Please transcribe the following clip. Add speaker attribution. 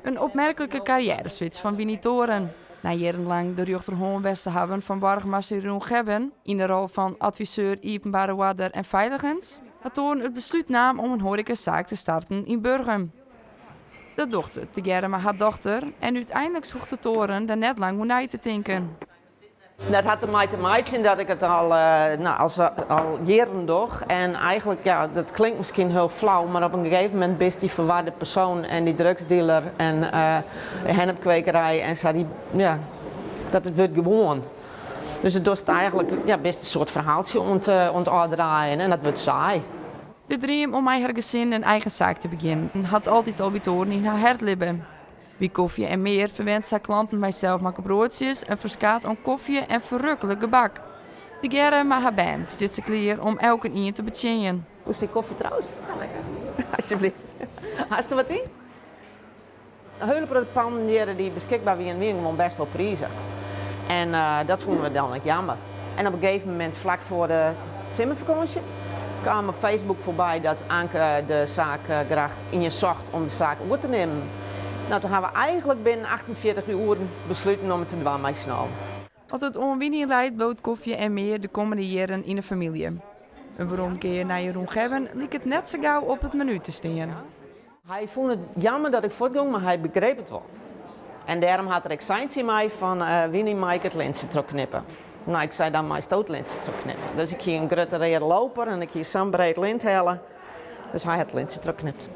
Speaker 1: In opmerklike karriêreswitch fan Winnie Toren. Nei jierrenlang de rjochterhân west te hawwen fan boargemaster Jeroen Gebben yn de rol fan adviseur iepenbere oarder en feiligens, hat Toren it beslút naam om in hoarekasaak te starten yn Burgum. Dat docht se tegearre mei har dochter en úteinliks hoecht de Toren der net lang oer nei te tinken.
Speaker 2: Dat hat dermei te meitsjen dat ik it al, no, al jierren doch. En eigentlik, ja, dat klinkt miskien hiel flau, mar op in gegeven momint bist dy ferwarde persoan en dy drugsdealer en de hennepkwekerij en sa, dy, ja, dat it wurdt gewoan. Dus it dochst eigentlik, ja, bist in soart ferhaaltsje oan it, oan it ôfdraaien en dat wurdt saai.
Speaker 1: De dream om mei har gesin in eigen saak te begjinnen hat altyd al by Toren yn har hert libbe. By Kofje en Mear ferwent se har klanten mei selsmakke broadsjes, in ferskaat oan kofje en ferruklik gebak. Tegearre mei har bern stiet se klear om elkenien te betsjinjen.
Speaker 2: Hoe is dy kofje trouwens? Ja, lekker. Alsjeblieft. Hast der wat yn? In hiele protte pannen hjir dy't beskikber wienen, wienen gewoan bêst wol prizich. En dat fûnen we dan ek jammer. En op in gegeven momint, flak foar de simmerfakânsje, kaam op Facebook foarby dat Anke de saak graach ien socht om de saak oer te nimmen. No, toen hawwe we eigentlik binnen 48 oeren besluten om it te dwaan mei syn allen.
Speaker 1: As it oan Winnie leit, bliuwt Kofje en Mear de kommende jierren yn 'e famylje. In weromkear nei Jeroen Gebben liket net sa gau op it menu te stean.
Speaker 2: Hy fûn it jammer dat ik fuortgong, mar hy begreep it wol. En dêrom hat er ek sein tsjin my fan, Winnie, mei ik it lintsje trochknippe? No, ik sei, dan meist do it lintsje trochknippe. Dus ik hie in grutte reade loper en ik hie sa'n breed lint helle. Dus hy hat it lintsje trochknipt.